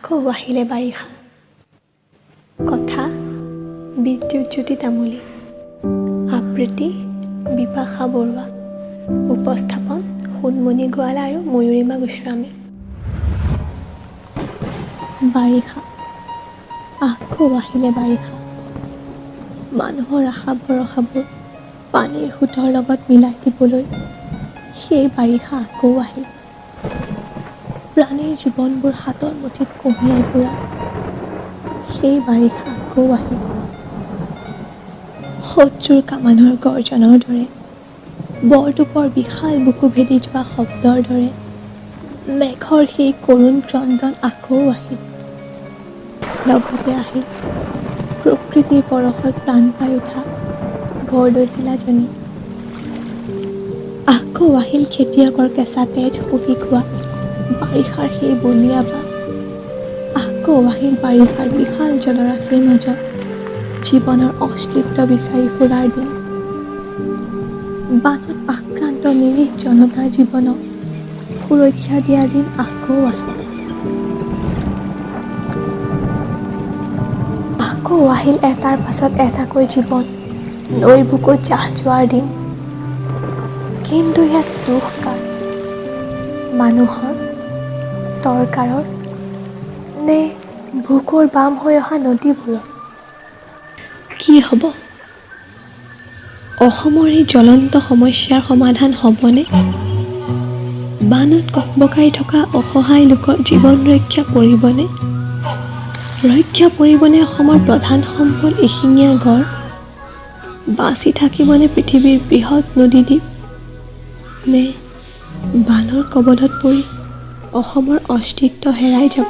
আকৌ আহিলে বাৰিষা। কথা বিদ্যুৎ জ্যোতি তামুলী, আবৃত্তি বিপাশা বৰুৱা, উপস্থাপন সোণমণি গোৱালা আৰু ময়ূৰিমা গোস্বামী। বাৰিষা আকৌ আহিলে বাৰিষা। মানুহৰ আশা ভৰসাবোৰ পানীৰ সোঁতৰ লগত মিলাই দিবলৈ সেই বাৰিষা আকৌ আহিল। প্ৰাণীৰ জীৱনবোৰ হাতৰ মুঠিত কঢ়িয়াই ফুৰা সেই বাৰিষা আকৌ আহিল। শত্ৰুৰ কামানৰ গৰ্জনৰ দৰে, বৰটোপৰ বিশাল বুকু ভেদি যোৱা শব্দৰ দৰে মেঘৰ সেই কৰুণ ক্ৰন্দন আকৌ আহিল। লগতে আহিল প্ৰকৃতিৰ পৰশত প্ৰাণ পাই উঠা বৰদৈচিলাজনী। আকৌ আহিল খেতিয়কৰ কেঁচা তেজ শুহি খোৱা বাৰিষাৰ সেই বলীয়া বান। আকৌ আহিল বাৰিষাৰ বিশাল জলৰাশিৰ মাজত জীৱনৰ অস্তিত্ব বিচাৰি ফুৰাৰ দিন। বানত আক্ৰান্ত নিৰীহ জনতাৰ জীৱনক সুৰক্ষা দিয়াৰ দিন আকৌ আহিল। আকৌ আহিল এটাৰ পাছত এটাকৈ জীৱন নৈৰ বুকুত জাহ যোৱাৰ দিন। কিন্তু ইয়াত দুখ কাৰ? মানুহৰ, চৰকাৰৰ নে বুকুৰ বাম হৈ অহা নদীবোৰৰ? কি হ'ব অসমৰ এই জ্বলন্ত সমস্যাৰ সমাধান হ'বনে? বানত ককবকাই থকা অসহায় লোকৰ জীৱন ৰক্ষা পৰিবনে? ৰক্ষা পৰিবনে অসমৰ প্ৰধান সম্পদ এশিঙীয়া গঁড়? বাচি থাকিবনে পৃথিৱীৰ বৃহৎ নদীদ্বীপ? নে বানৰ কবলত পৰি অসমৰ অস্তিত্ব হেৰাই যাব?